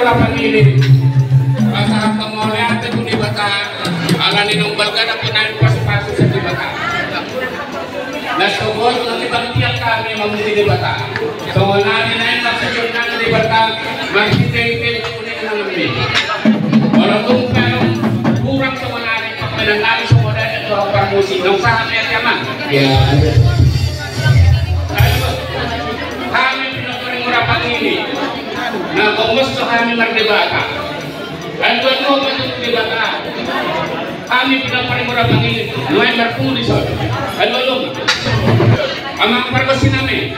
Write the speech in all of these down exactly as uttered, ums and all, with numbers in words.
Pasangan pangili, pasahat hamu mauliate tu Debata, ala ni naung balga dapot nami pasupasu sian Debata. Na so boi na dibangkian hami mamuji Debata. Songon ari na naeng marsujud nami Debata, marhite-hite unang nami. Walaupun pe kurang songon ari, pambahenan nami songon ari tu parmusik, naung sahat ma i, Amang? Ya. Hami pinompar ni Murapangili. Na panggoso hami mardebata. Alualu ma tu Debata. Hami pinompar ni Murapangili, nuaeng marpungu dison. Alualu ma. Amang pargonsi nami.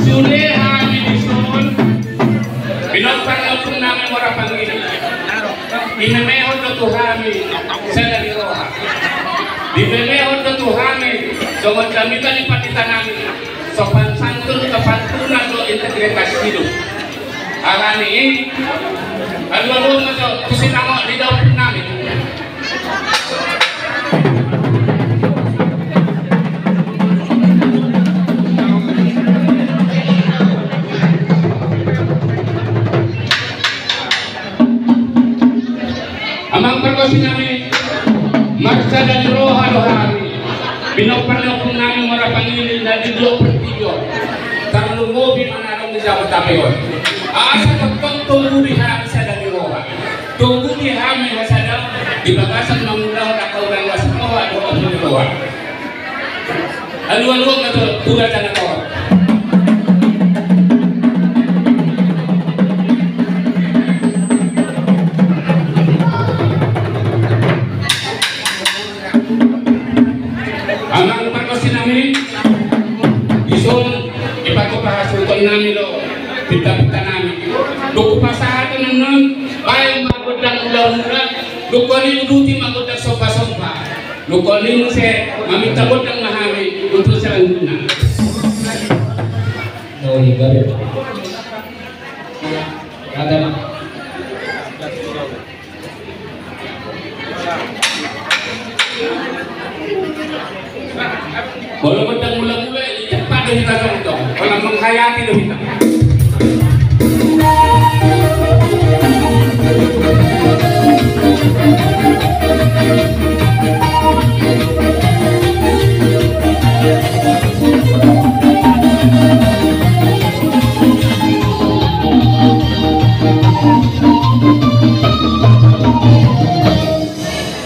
Sude hami dison pinompar ni ompung nami Murapangili. Dipamemeon do tu hami sada ni roha. Dipamemeon do tu hami songon jamita ni pandita nami. Sopan santun, kesantunan dohot integritas hidup. Alani i, alualu ma jo tu sinamot ni daompung nami. Amang pargonsi nami, marsada ni roha do hami pinompar ni ompung nami Murapangili na di dua partingkian. Tarlumobi ma na adong di Jabodetabek on. Asa tongtong togu di hami sada ni roha. Togu di hami sada di bagasan mangulahon angka ulaon las ni roha dohot las ni roha. Alualu ma jo tu raja na torop. Amang pargonsi nami, dison dipatupa hasuhuton nami do pinta-pinta nami. Dung hupasahat annon, baen ma gondang mula-mula, dung hon i uduti ma gondang somba-somba. Dung hon i muse maminta gondang ma hami untuk selanjutnya. Oh, iya, baik. Kata, Mak. Molo gondang mula-mula, cepat do hita tongtong. Molo menghayati do hita.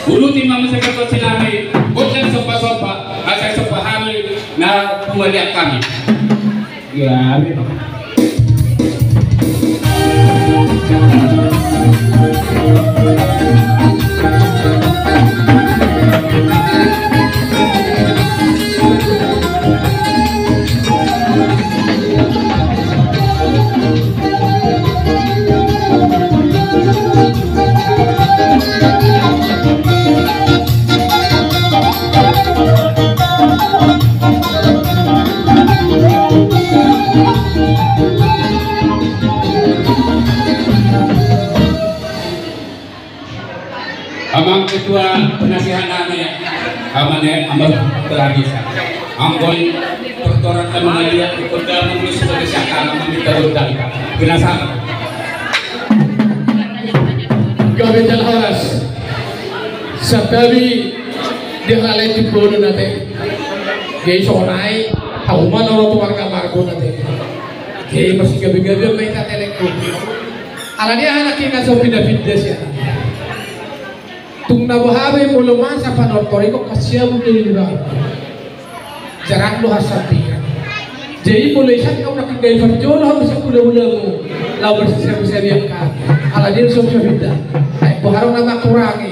Uduti ma muse pargonsi nami gondang somba-somba, asa somba hami na pungalian hami. Ya, memang. Amang ketua penasihat nami, amang ne, amang telah bisa. Anggo i pertoran kami ngajak ikut dalam mengurus sebagai siapa, amang minta gondang. Penasaran. Gabe jala horas. Santabi di halai timbonun ate. Jadi sonai, aku mana orang tu warga margo ate. Jadi masih gabe-gabe main tatelekku. Ala ni aha na kina so pinda-pinda sian. Tung na boha be molo masa panortor i kok kasian muse di luar. Jarang do hasampiran. Jadi molo isap kau na kinggai parjolo hau sian hula-hulamu. Lau bersisa-bisa biangka. Ala dia so pinda. Ai boha ro na mangkurangi.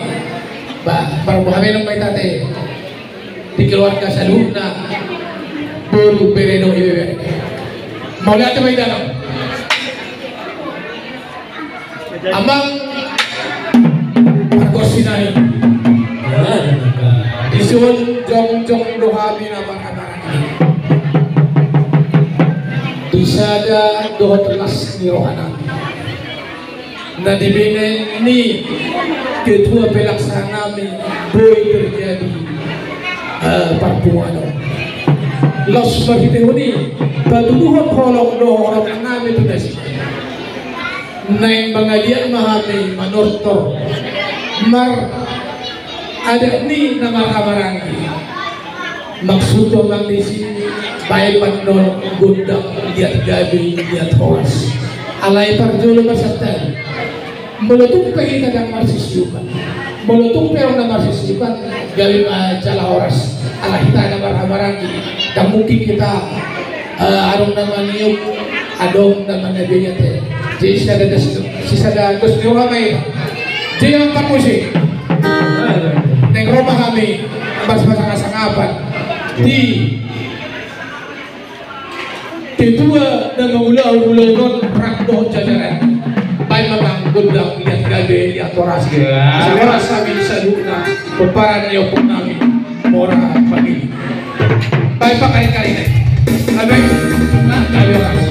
Ba, baru boha be nang baen ate. Di keluarga saluhutna boru bere dohot ibebere. Mauliate ma i dalam. Amang pargonsi nami. Dison jongjong do hami na marhahamaranggi. Di sada dohot las ni roha nami. Na dibege ni ketua pelaksana nami boi terjadi, eh, parpunguan on. Laos marhitehon i patuduhon holong dohot holong nami tu nasida. Naeng mangaliat ma hami manortor mar adat ni na marhahamaranggi. Maksudhu amang disi baen ma annon gondang liat gabe liat horas. Alai parjolo ma santabi. Molo tung pe hita ndang marsisiuman, molo tung pe adong na marsisiuman, gabe ma jala horas. Ala hita na marhahamaranggi, ndang mungkin hita, eh, adong na maniop, adong na manabiat. Jadi sada dos, sada dos ni roha ma i. Jadi amang parmusik, naeng ro ma hami marpasangasangapan di ketua na mangulahon ulaon on rap dohot jajaran. Baen ma amang gondang liat gabe liat horas. Asa horas hami saluhutna pomparan ni ompungnami Mora Pangili. Baen pakaring-karing. Gabe, nah, gabe horas.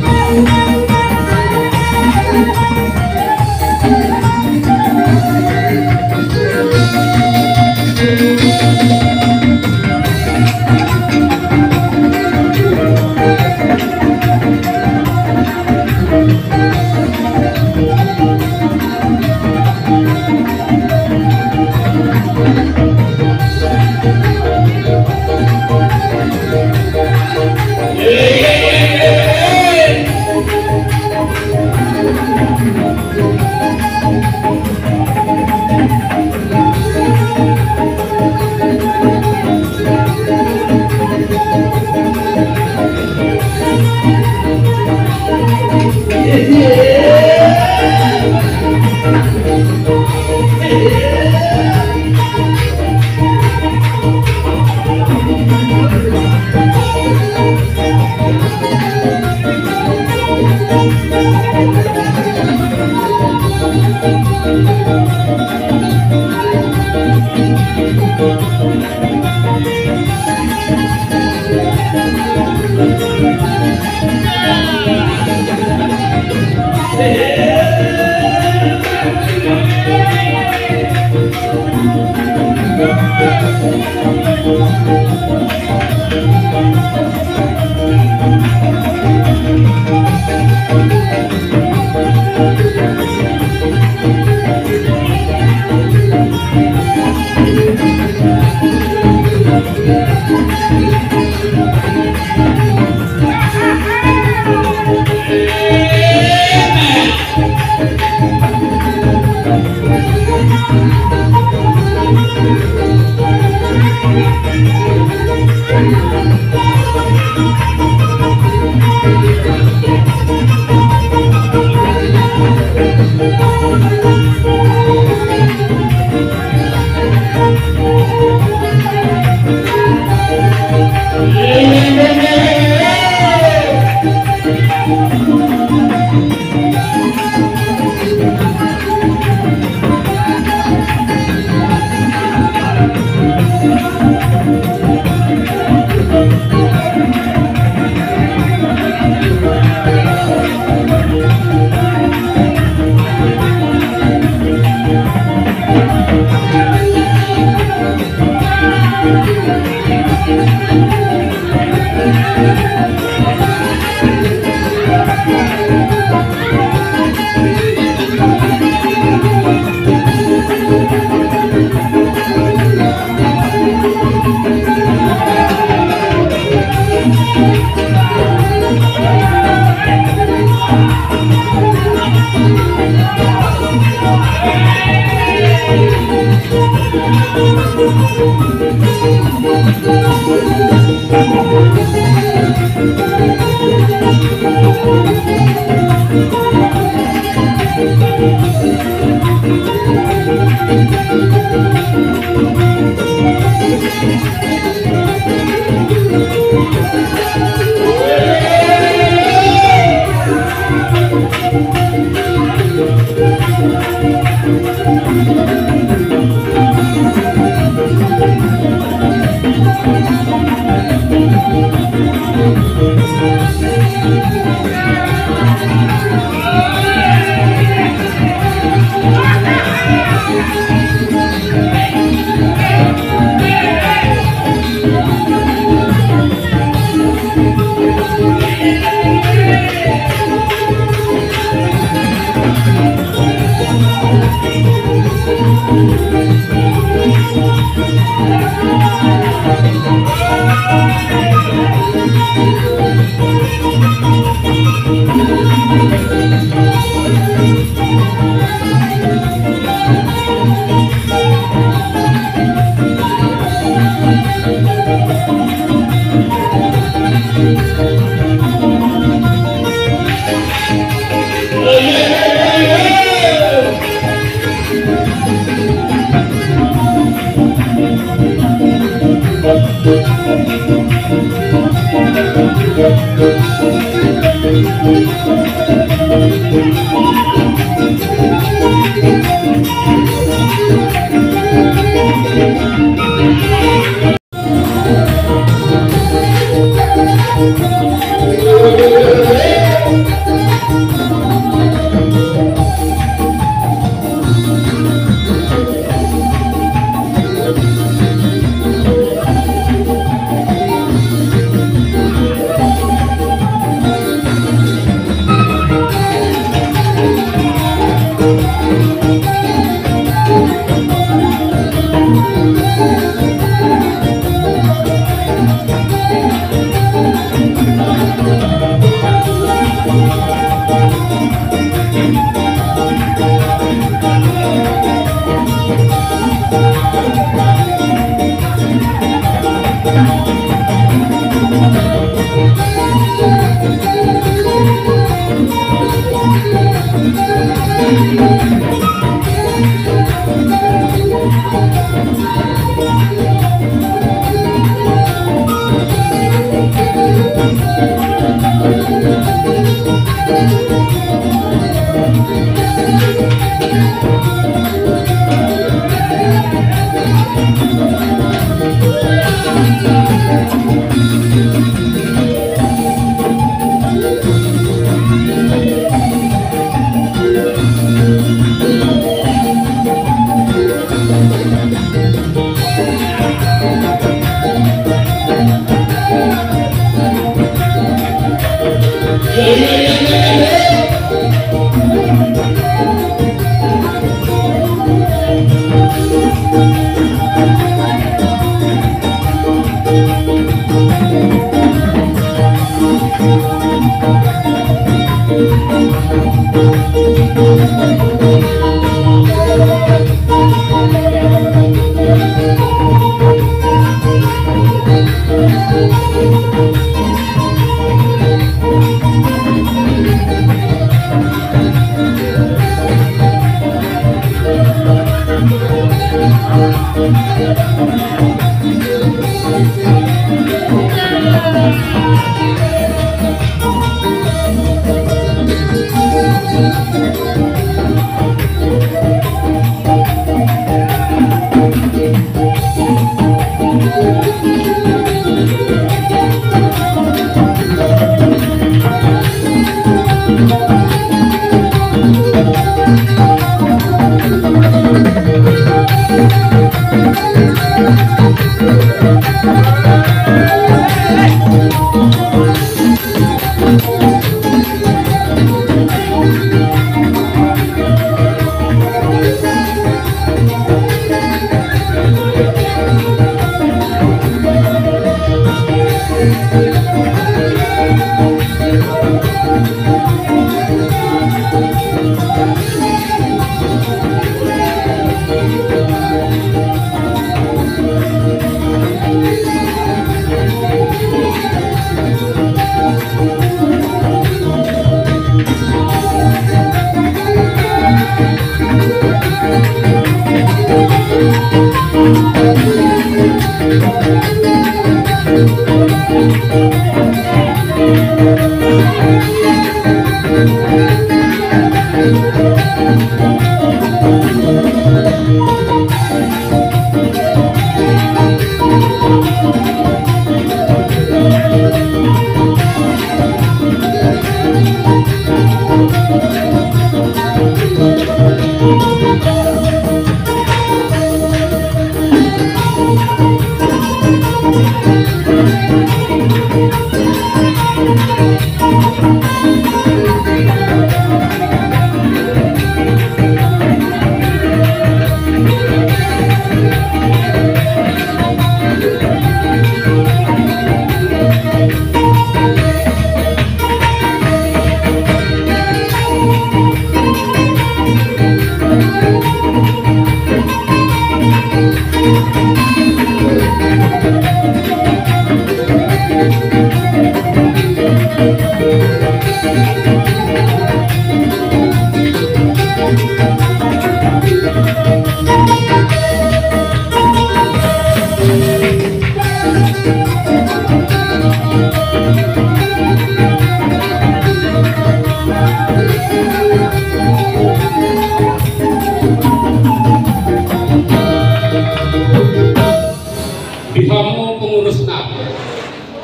Di hamu pengurusna,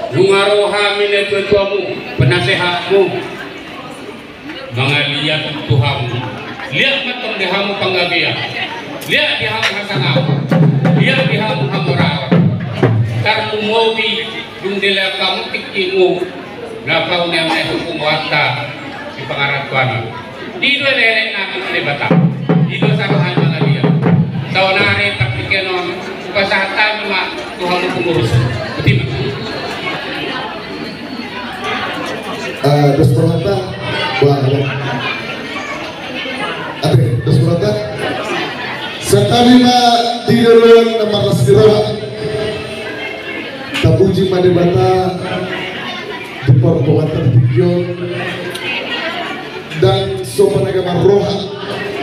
nunga ro hami natuatuamu, penasehatmu, mangaliat tu hamu. Liat ma antong di hamu panggabean, liat di hamu hasangapon, liat di hamu hamoraon. Tarlumobi dung dilehon hamu tingkimu, na paunang na hukum wanta di pangarantoan i. Di do leleng nami Debata, di do saroha ni mangaliat. Saonari partingkian on hupasahat hami ma tu hamu pengurus. Botima. Eh, dos parhata, wah, ada. Ate, dos parhata. Serta Hami ma di loloan na marlas ni roha. Tapuji ma Debata di partongaan tingki on. Ndang so panaga marroha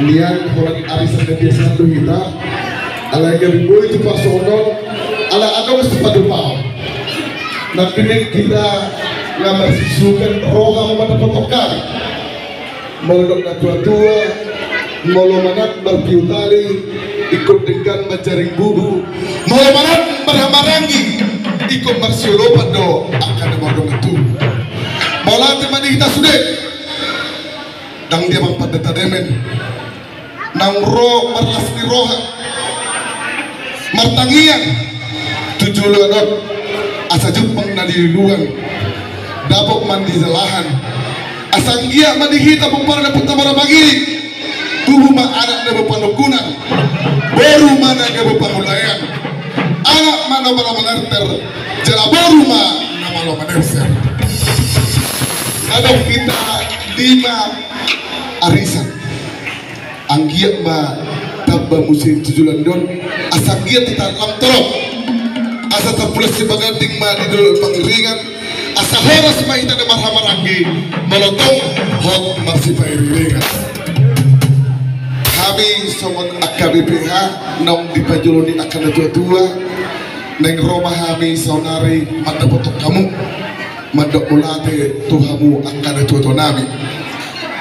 nian holan arisan na biasa do hita. Alai gabe boi tu parsongon on ala adong sipadopaon. Nangkining hita nga marsisukan roha ma mandapothon hami. Molo dok na tuatua, molo manat marpiu tali, ingkon denggan manjaring bubu. Molo manat marhahamaranggi, ingkon marsiolopan do angka na mardongan tubu. Mauliate ma di hita sude. Ndang dia ma pande tademen. Naung ro marlas ni roha. Martangiang tu joloan on, asa jumpang na niluluan, dapot ma na nijalahan. Asa anggiat ma di hita pomparan na punta mora mangili, tubu ma anak na boi panungkunan, boru ma na gabe pangulaean, anak ma na malo manerter, jala boru ma na malo manerser. Adong hita lima arisan. Anggiat ma tamba muse tu joloan on, asa anggiat hita lam torop. Asa tarpulas sibaganding ma di dolok pangiringan, asa horas ma hita na marhahamaranggi, molo tong hot marsipairingiringan. Hami songon angka B P H naung dipajolo ni angka na tuatua, naeng ro ma hami saonari mandapothon hamu. Mandok mauliate tu hamu angka na tuatua nami.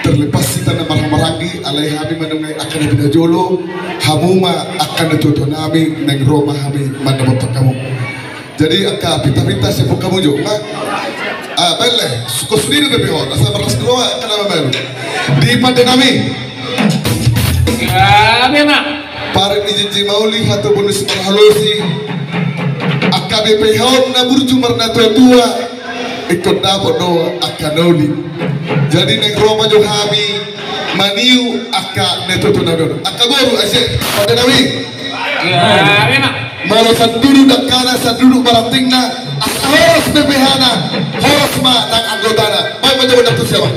Terlepas hita na marhahamaranggi, alai hami manungkun angka na pinajolo, hamu ma angka na tuatua nami, naeng ro ma hami mandapothon hamu. Jadi angka pintapinta siapon hamu jo, ma? Ah, belle, suko sudina B P H on, asa marlas ni roha angka na mabalu. Di pande nami. Gabe ma. Parik ni jinji mauli, hata bonus marhalosi. Angka B P H on na burju marnatuatua. Ingkon dapot do angka na uli. Jadi naeng ro ma jo hami maniu angka na tuatua nami on. Angka boru ase, pande nami. Gabe ma. Molo sandudu dangkana, sandudu barantingna, asa horas B P H-na, horas ma nang anggotana. Baen ma jo gondang tu siapa?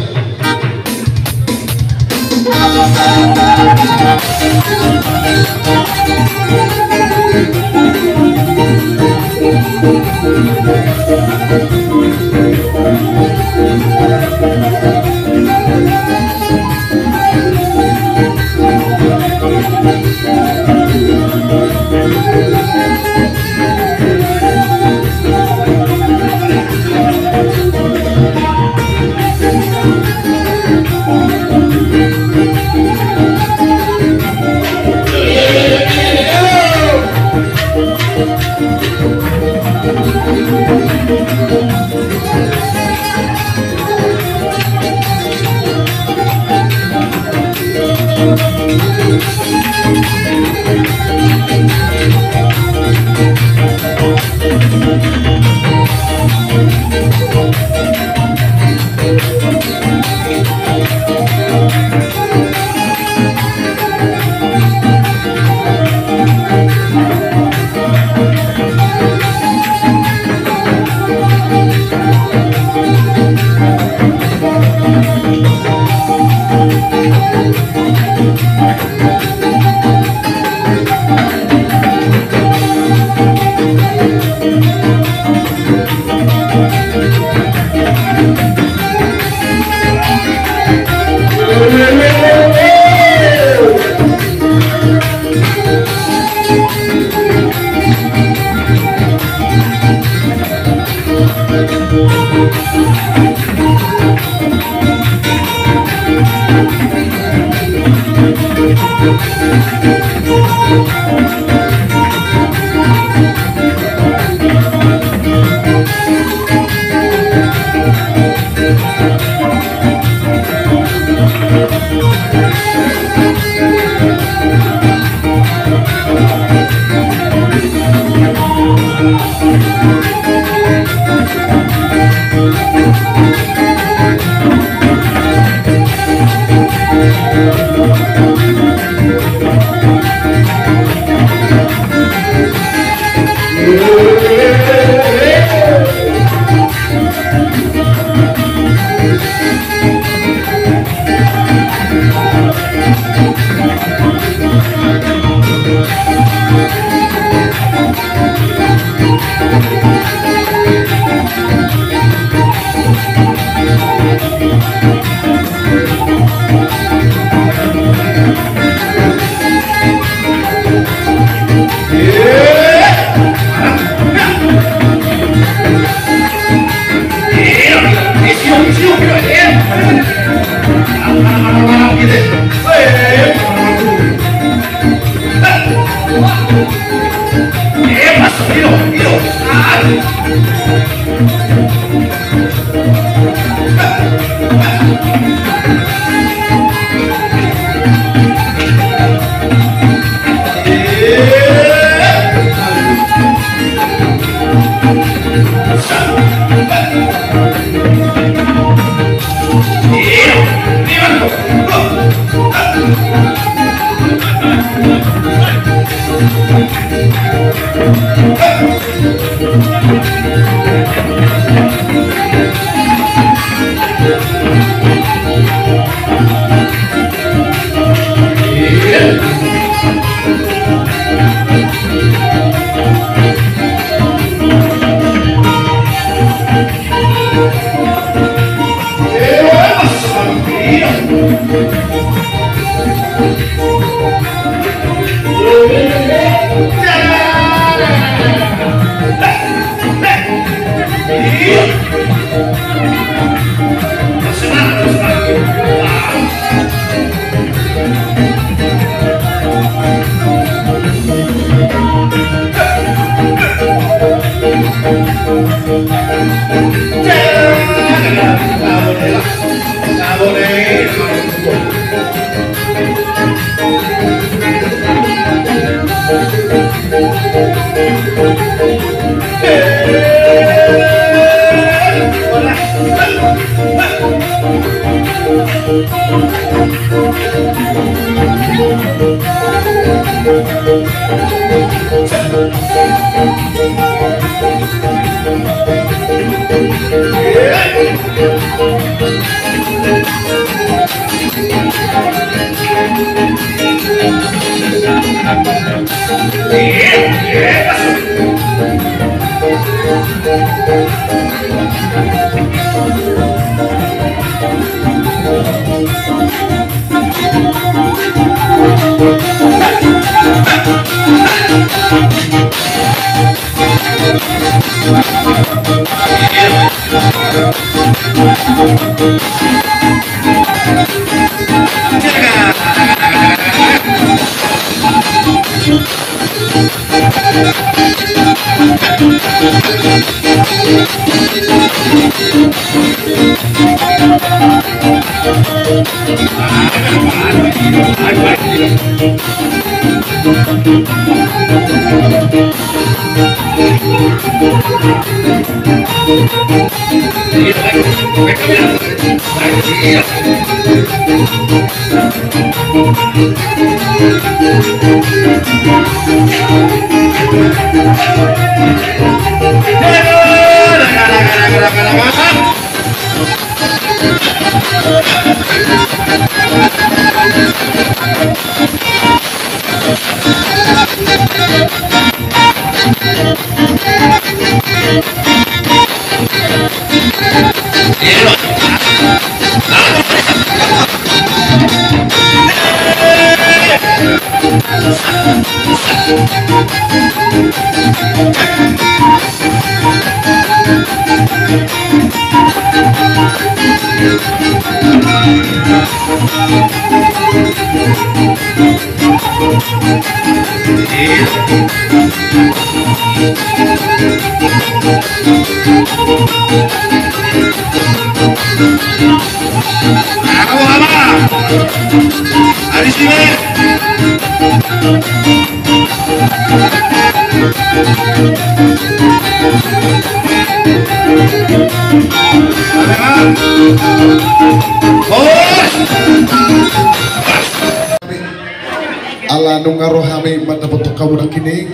Ala nunga ro hami mandapothon hamu nangkining.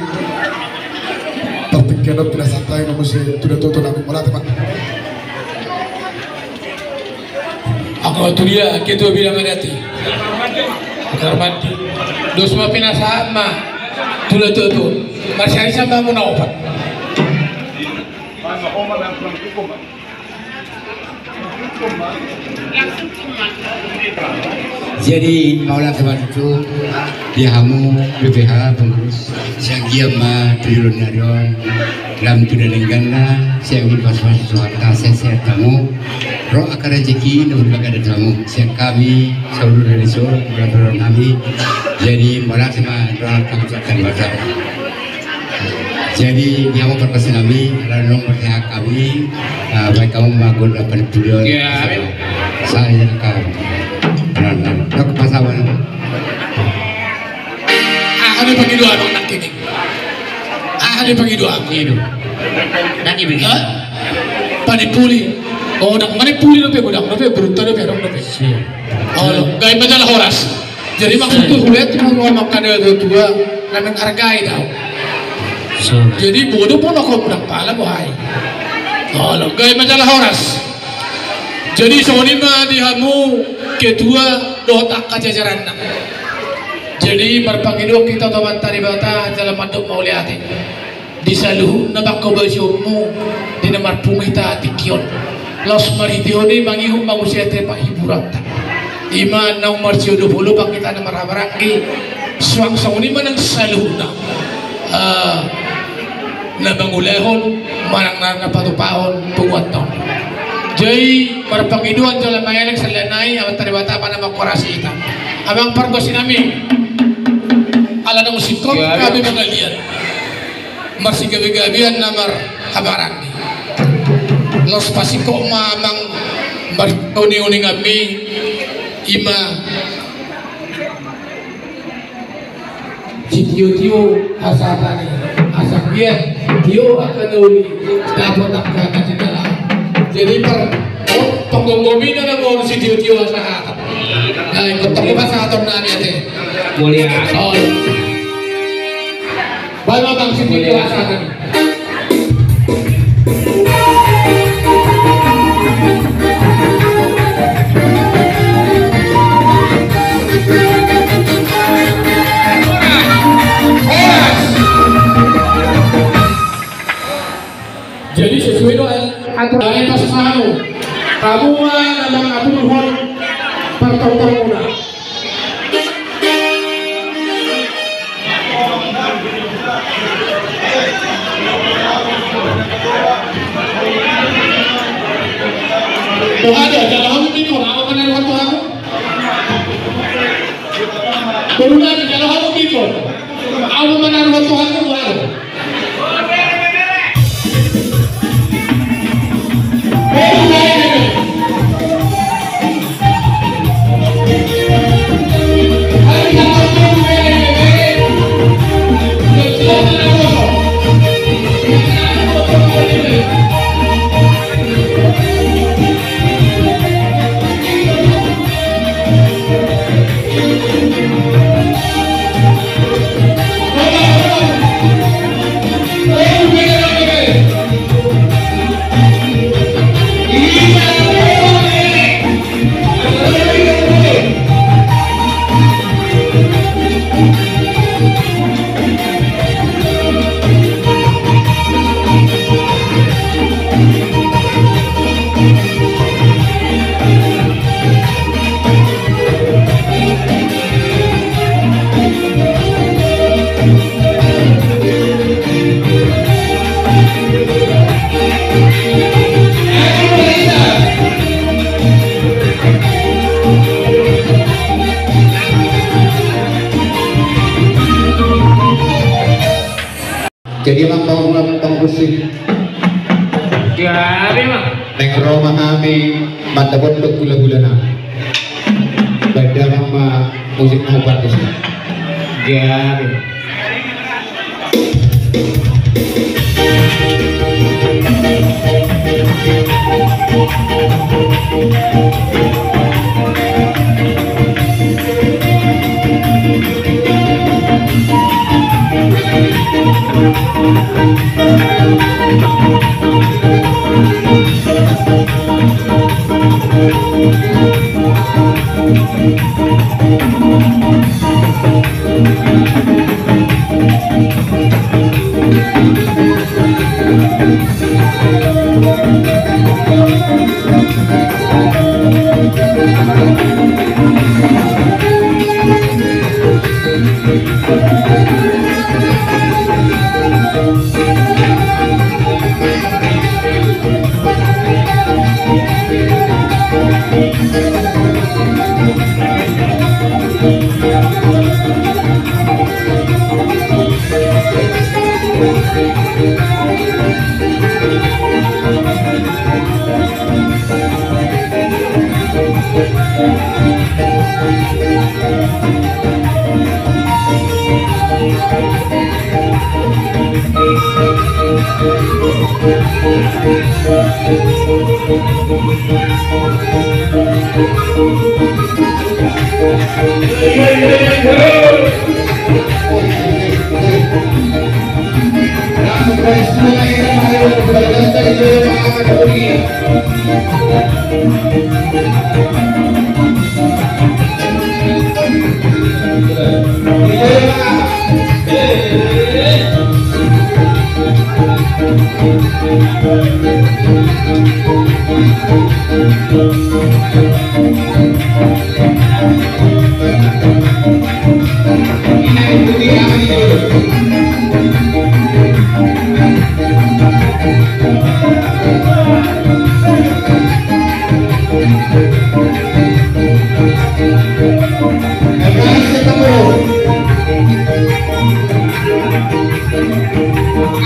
Partingkian on pinasahat hami ma muse tu datuatua nami, mauliate ma. Angka tu dia ketua bidang adat i, Angka Rumandi. Dos ma pinasahat ma. Sudah tutu. Marsiari sama mau na opat. Jadi mauliate ma tutu di hamu B P H pengurus, sai anggiat ma tu joloan ni ari on lam tu dengganna, sai anggiat pasupasu Tuhanta, sehat-sehat hamu. Ro angka rejeki na berbagai dari hamu, sian hami saluhutna di son, berdoa nami. Jadi mauliate ma dohot hami tu angka ni basa. Jadi di hamu pargonsi nami, ala nunga marsehat hami. Ah, baen hamu ma gondang panipuli on. Iya, amin. Sai kan. Nah, nah. Dok pasawan. Ah, ada pangidoan nangkin. Ah, ada pangidoan. Pangido. Nangkin. Hah? Panipuli. Oh, dang panipuli dope, godang dope, berunta dope, dong dope. Siap. Oh, lo, gabe ma jala horas. Jadi maksudku, huliat tu hamu angka na tua-tua, na menghargai do au. Jadi bodo pe ho, dang pala boha i. Olo, gabe ma jala horas. Jadi songon i ma di hamu ketua dohot angka jajaranna. Jadi marpangidoan hita tu Amanta Debata jala mandok mauliate di saluhutna panghobasionmu di na marpungu hita tingki on. Laos marhitehon i mangihut ma muse ate panghiburanta. I ma naung marsiolopolopan hita na marhahamaranggi. Suang songon i ma nang saluhutna, ah, na mangulahon manang na patupahon punguanta on. Jadi marpangidoan jala maelek salelenai, Amanta Debata ma na mangkorasi hita. Amang pargonsi nami, ala naung singkop gabe mangaliat. Marsigabegabean na marhahamaranggi. Laos pasingkop ma amang maruninguni nami, i ma sitiotio hasahatan i. Asa anggiat tio angka na uli, dapot angka na tindalan. Jadi par, oh, panggomgomi na nang on sitiotio hasahatan. Nah, ikut toko pasahaton nami ate. Mulia. Oh. Baru abang sini dewasa tadi. Jadi sesuai do aturan. Dari pas mau kamu ma na mangaturhon partontonmuna. Boha do, jalo hamu mikol, au ma na ruhon tu hamu. Boru nami, jalo hamu mikol, au ma na ruhon tu hamu, boha do. Jadi amang pangurus, pangurus i. Gabe ma. Naeng ro ma hami mandapot dohot hulahula nami. Baen damang ma musik na hupartus. Gabe.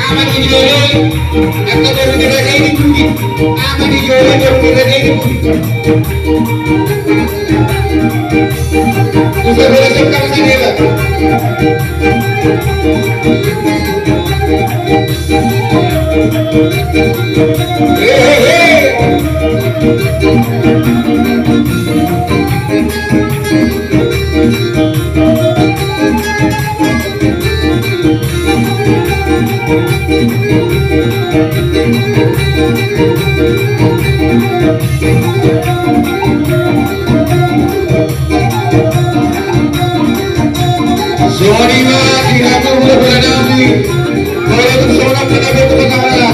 Ama ni jolo, angka boru ni raja i di pudi. Ama ni jolo, boru ni raja i di pudi. Usa bela sokam sanela. Hehehe. Songon i ma di hamu hulahula nami, molo tung songon on pe na betul na ala.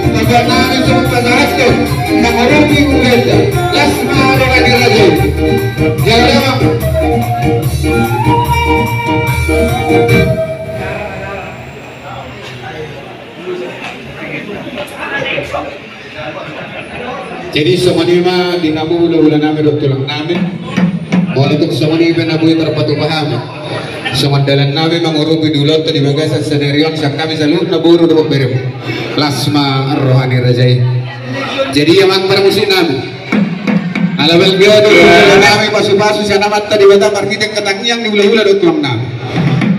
Tamba nami songon pasahathon na molo tung hulahula, las ma roha ni raja i. Jala ma. Jadi songon i ma di hamu hulahula nami dohot tulang nami. Molo tung songon i pe na boi tarpatupa hami songon dalan nami mangurupi di ulaonta di bagasan sadari on, sian hami saluhutna boru dohot berem, las ma roha ni raja i. Jadi amang parmusik nami, ala balga do hulahula nami pasupasu sian Amanta Debata marhite angka tangiang ni hulahula dohot tulang nami.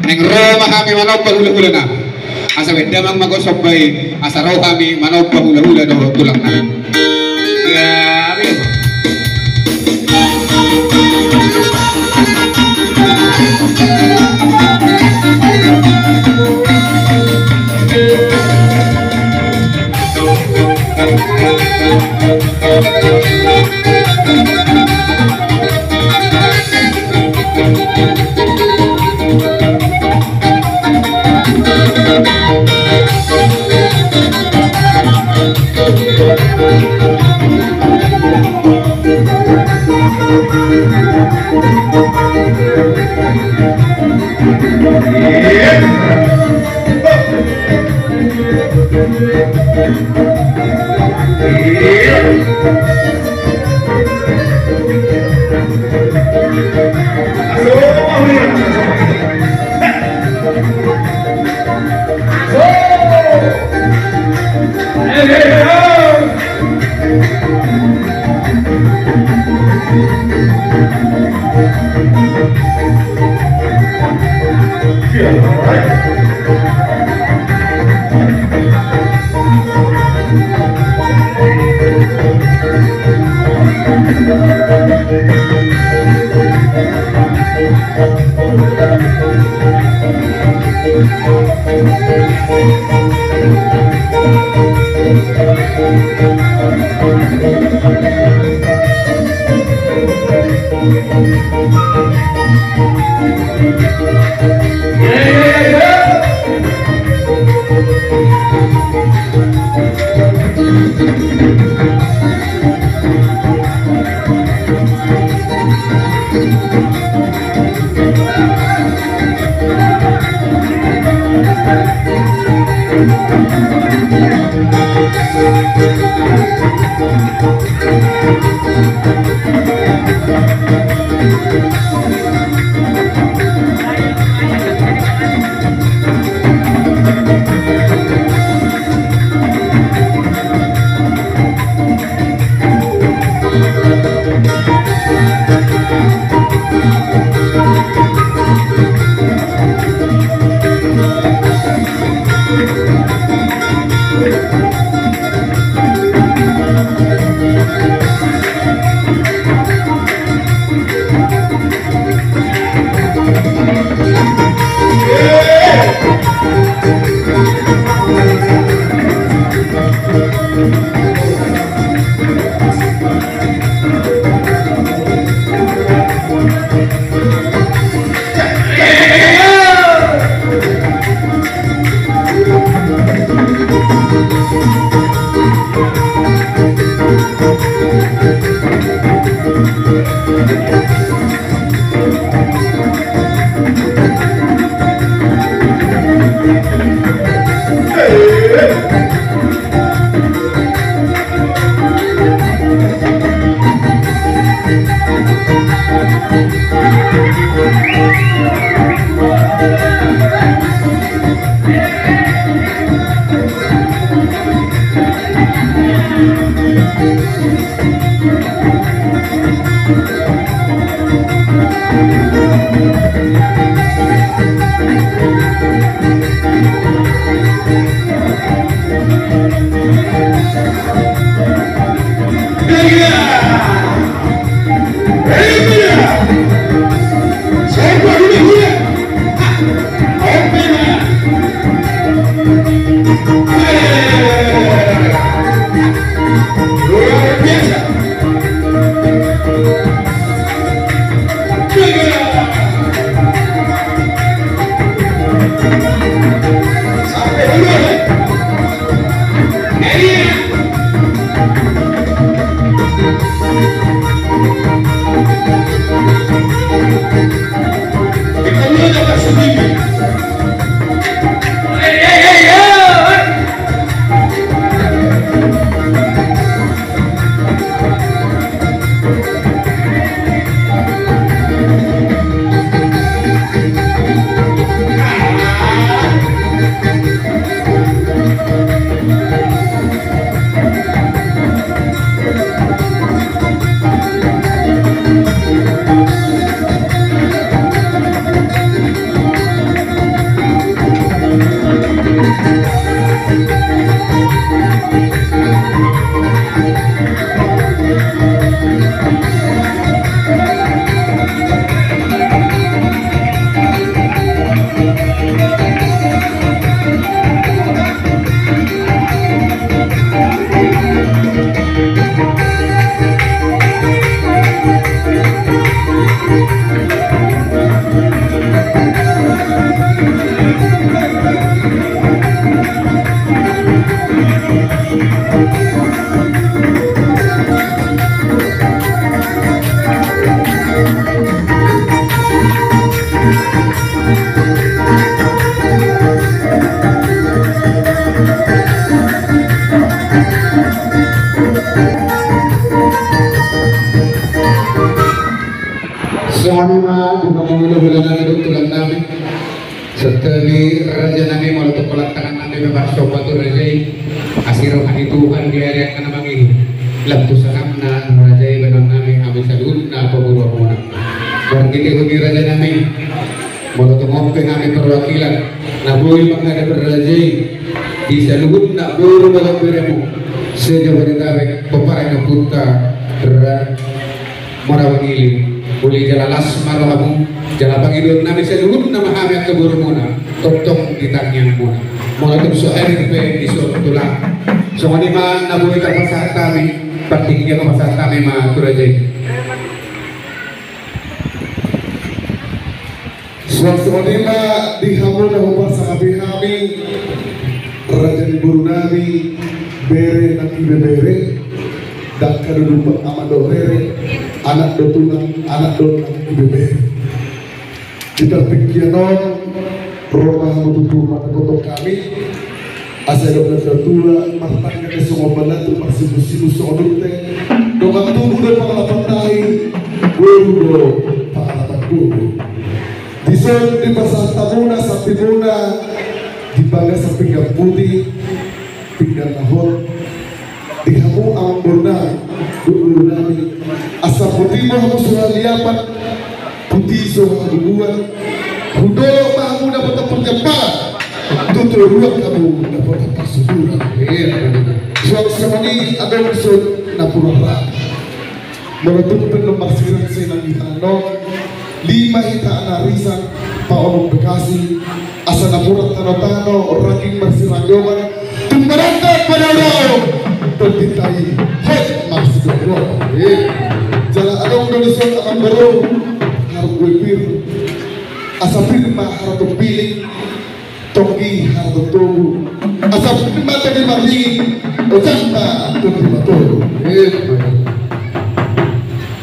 Naeng ro ma hami manomba hulahula nami. Asa bahen damang ma gosok bae, asa ro hami manomba hulahula dohot tulang nami. Gabe. Songon i ma di hamu hulahula nami dohot tulang nami. Santabi raja nami, molo tung pola tangan nami marsomba tu raja i, asi roha ni Tuhan di ari angka na mangihut. Lam tu sangapna raja i bahenon nami, hamu saluhutna pamoruon muna. Marhite on i raja nami, molo tung on pe hami perwakilan na boi manghadap raja i, di saluhutna boru dohot beremu se-Jabodetabek, pomparan ni ompunta Ra- Mora Wangili, uli jala las ma rohamu, jala pangidoan nami saluhutna ma hami angka borumuna, tongtong di tangiangmuna. Molo tung so hadir pe dison tulang, songon i ma na boi tarpasahat hami, partingkian ma pasahat hami ma tu raja i. Songon i ma di hamu na hupasangapi hami, raja ni boru nami, bere nang ibebere, dangka do dumpak ama dohot rere, anak do tulang, anak do nang ibebere. Di partingkian on, ro ma hamu tutu mandapothon hami, Asa didok natuatua, martangga do songon batu, marsimusimu songon unteng. Dongan tubu do pangalapan tahi, boru do pangalapan gogo. Dison dipasahat hamuna sampingmuna, di bagas samping na putih, pinggan na hot. Di hamu amangborunami dohot borunami, asa putih ma hamu so haliapan, putih so habubuhan. Hudolok ma hamu dapotan parjampalan, tu toruan hamu dapotan parsuduran. Suang songon i adong dison napuran rap. Molo tung pe na marsirang sai nang hita annon, lima hita na risan, paonom Bekasi, asa napuran tanotano, rangging marsiranggongan, tung marangkat padaodao, tonditta i hot marsidohonon. Jala adong do dison amangboru, harungue pir, asa pir ma haraton piling, tonggi haraton togu, asa pir ma tonggi marlingin, ojak ma tonggi matogu.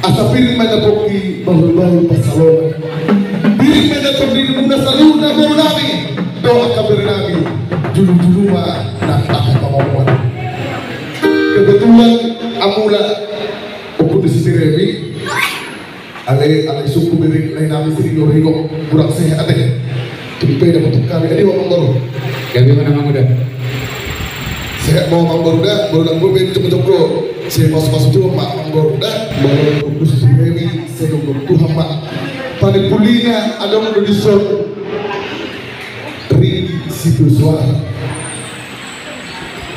Asa pir ma na pongki bahulbahul pansalongan. Pir ma na tondimuna saluhutna borunami dohot angka berenami, julujulu ma nang angka pangomoan. Kebetulan amula ompung ni si Jeremy, ale, ale suku bere lae nami si Ringo-Ringo, kurang sehat ate. Tung pe dapotan hami, adi amangboru. Gabe ma amangboru da. Sehat ma amangboru da, boru nang boru be jongjongjong. Sai masumasu Tuhan ma amangboru da. Molo ompung ni si Jeremy, sai jongjongjong Tuhan ma. Panipulina adong do dison. Ring situ suara.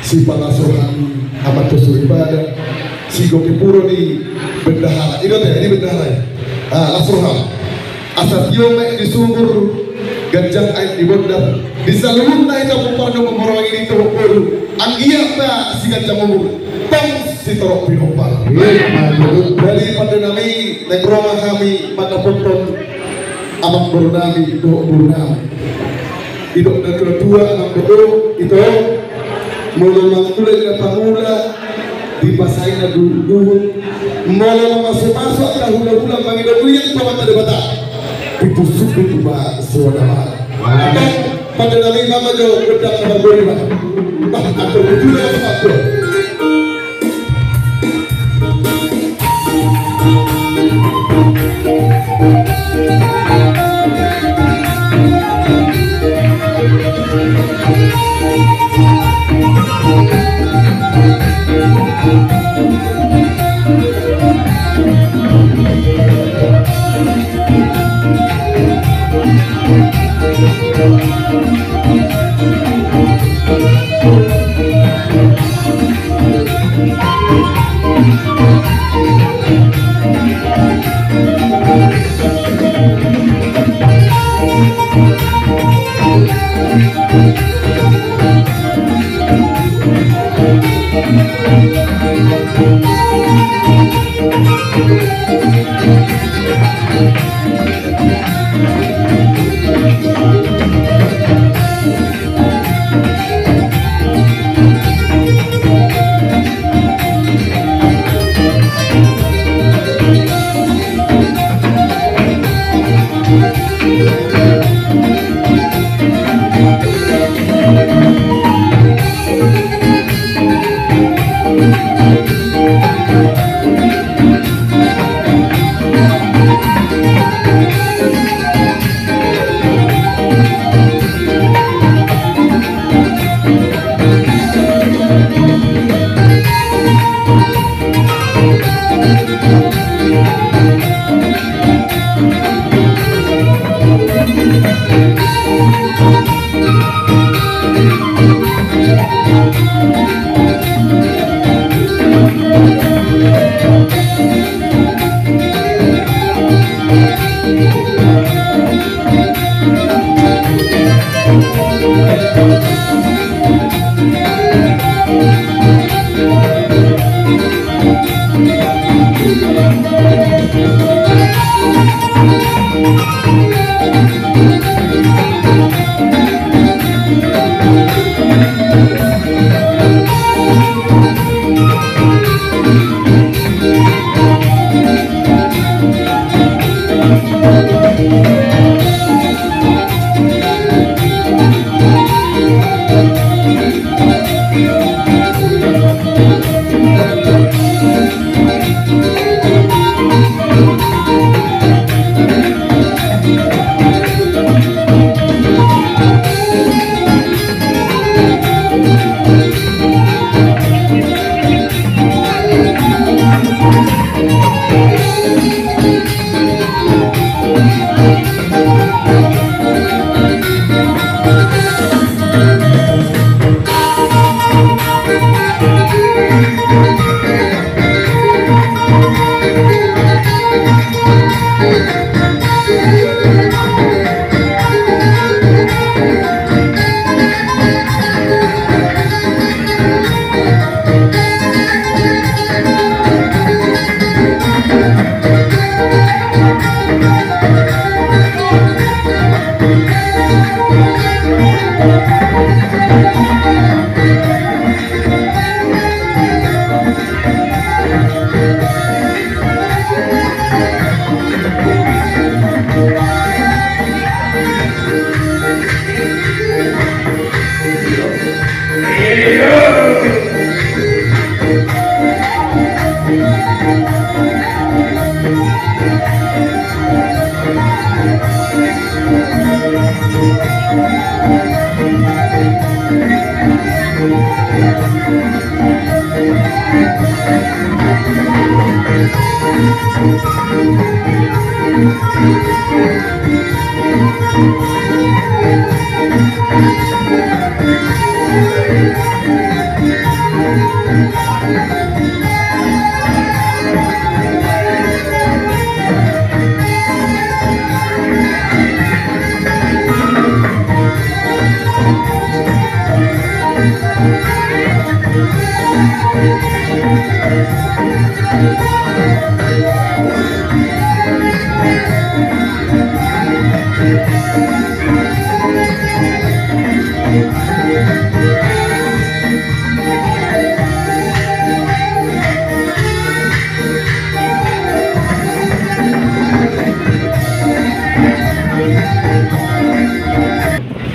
Sipangasuhan amanta soripada, si goki puro ni bendahara. I do ate, i bendahara i. Ah, las roham. Asa tio ma i di sumur, ganjang aek di bondar. Di saluhutna hita pomparan ni Pamoruan i, tohut boru, anggiat ma siganjang umur, tong sitorop pinompar. Jadi pande nami, naeng ro ma hami mandapothon amangboru nami dohot boru nami. Didok natuatua, amangboru, ito, molo mangula i na pangula, dipasahat na duhutduhut. Molo mamasumasu angka hulahula, mangido muiang tu Amanta Debata, pitu suku tu ba suada ma. Antong pande nami, mama jo gondang na margori ma. Bah, atur betul ya, atur.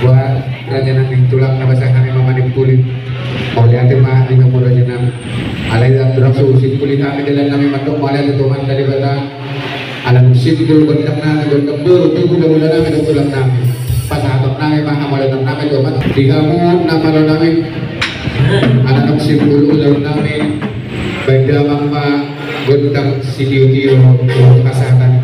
Buat raja nami, tulang na basa hami ma manimpuli. Mauliate ma di hamu raja nami. Alai ndang ro suhut simpuli hami, dalan nami mandok mauliate tu Amanta Debata. Ala nunga simpul gondang nami, gondang boru, tu hula-hula nami, tu tulang nami. Pasahaton nami ma hamauliateon nami tu Amanta. Di hamu na malo nami. Ala nunga simpul ulaon nami. Baen damang ma gondang sitio-tio tu hasahatan.